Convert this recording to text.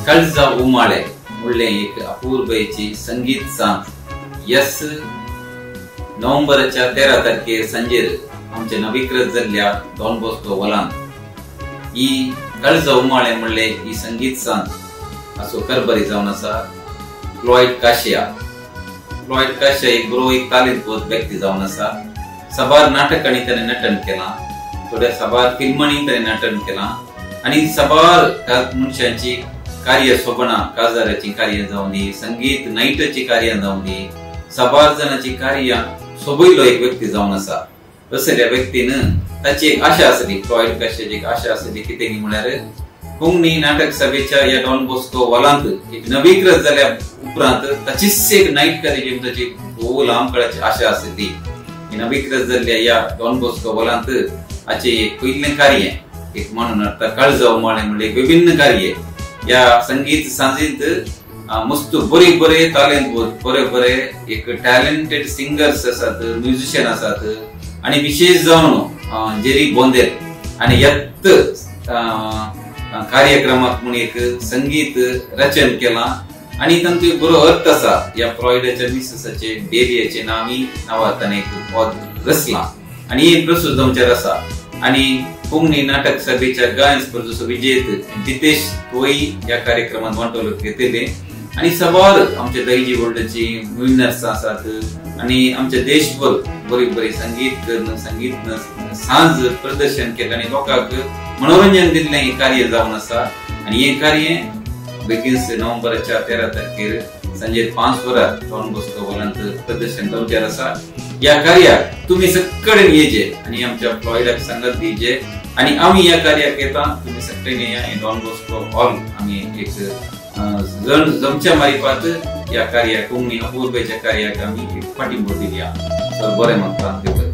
काळजा उमाळे म्हणलें एक अपूर्बेची संगीत सांज यस नोव्हेंबराच्या 13 तारखेर सांजेर आमच्या नवीकृत जाल्ल्या डॉन बॉस्को हॉलांत ही काळजा उमाळे म्हणलें ही संगीत सांज असो करबरी जावन आसा फ्लॉयड काशिया. फ्लॉयड काशिया एक बरो एक तालेंत व्यक्ती जावन आसा. साबार नाटकांनी ताणें नटन केलां, थोड्या साबार फिल्मांनी ताणें नटन केलां आनी साबार मनशांची कार्य सोबणां काजाराची कार्यां जावं दी, संगीत नायटाची कार्यां जावं दी, साबार जाणांची कार्यां सोबयलो एक व्यक्ती जावन आसा. असल्या व्यक्तीन ताची एक आशा आसली, फ्लॉयड काशियाची एक आशा आसली कितें म्हळ्यार कोंकणी नाटक सभेच्या ह्या डॉन बॉस्को हॉलांत एक नवीकृत जाल्या उपरांत ताचीच एक नायट कार्य ताची भोव लांब काळाची आशा आसली. नवीकृत जाल्ल्या ह्या डॉन बॉस्को हॉलांत हाचें एक पयलें कार्य एक म्हणून आतां काळजा उमाळे म्हणलें विभिन्न कार्य ह्या संगीत सांजेंत मस्त बरे बरे तालेंत बरे बरे एक टॅलेंटेड सिंगर्स आसात, म्युझिशियन आसात आनी विशेष जावन जेरी बोंदेर आनी यत्त कार्यक्रमाक म्हूण एक संगीत रचन केलां आनी तांचो एक बरो अर्थ आसा. ह्या फ्लॉयडाच्या मिसेसाचे डेलियाचे नांवी नांवार ताणें एक पद रचलां आनी हें प्रस्तूत जावचें आसा. आनी कोंकणी नाटक सभेच्या गायन स्पर्धेचो विजेत जितेश तोय ह्या कार्यक्रमांत वांटो घेतले आनी साबार आमच्या दैजी वर्ल्डाची विनर्स आसात आनी आमच्या देशभर बरी बरी संगीत संगीत सांज प्रदर्शन केलें आनी लोकांक मनोरंजन दिल्लें हें कार्य जावन आसा. आनी हें कार्य बेगीन नोव्हेंबराच्या 13 तारखेर सांजे 5 वरां डॉन बॉस्को हॉलांत प्रदर्शन जावचें आसा. ह्या कार्याक तुमी सगळ्यांनी येचे आनी आमच्या फ्लॉयडाक सांगत दिवचे आनी आमी ह्या कार्याक येता, तुमी सगळ्यांनी या डॉन बॉस्को हॉल आमी एक जण जमच्या मारिफात ह्या कार्याक कोंकणी अपूर्बेच्या कार्याक आमी एक पाठिंबो दिया. सर बरें मागता.